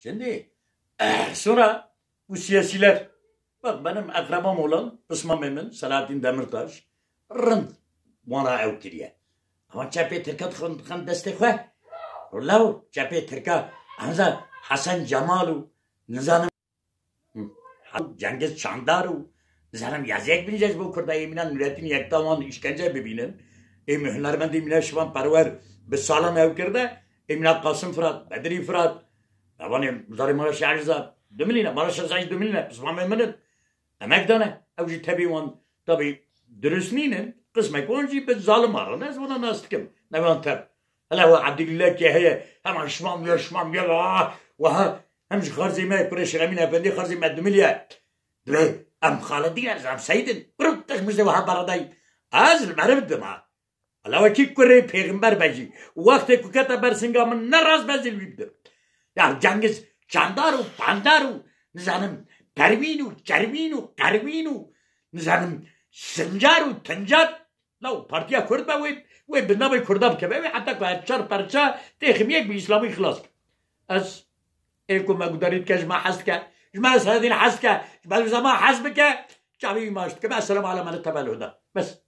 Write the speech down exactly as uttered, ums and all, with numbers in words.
Şimdi, eh, sonra bu siyasiler, bak, benim akrabam olan Osman Memon, Selahattin Demirtaş, rind wana ew kiriye. Ama çepê Tirka dixin, dixin destê xwe. Law çepê Tirka, anza Hasan Cemal û nizanim Cengiz Çandar û nizanim Yaziyek Binceş bo Kurda ê mîna Nurettin Yekta wan îşkence bibînin. Ê min hunermendê mîna Şivan Perwer bi salan ew kirde. Ê mîna Qasim Firat, Bedrî Firat. Evanê zarê Maraşê Erzat. Dumilîne, Maraşê Erzat jî dumilîne. Pismamê min in. Emek dane. Ew jî tebî wan tabî durust nînin. Qismek wan jî bi zalim aran. Ez wana nas dikim. Nevan tev. Hele we Ebdîlîlekê heye. Heman şimam ye, şimam ye. Ah, weha. Hem ji xarzê me kurê Şêx Emîn Efendî xarzê me dumiliye. Divê em Xalidîn ez em Seyîd in. Pir tixmîştê wiha beredayî. Ez li meriv dima. Ala wekî kurê pêxember be jî. Wextê ku kete ber singa min ne rast be jî li wî bidim. Ya Cengiz Çandar û Pandar û nizanim Perwîn û Çerwîn û Qerwîn û nizanim Sincar û Tincar. Law partiya Kurd be wê, wê bi navê Kurda bikeve. Wê heta ku her çar perça têxim yek bi Îslamî xilas be. Ez ê ku me gudarî dike ji me hez dike. Ji me Selahaddîn hez dike. Ji me Zeman hez bike. Çavî wî maç dike. Esselamu ala men tebel huda. Bes.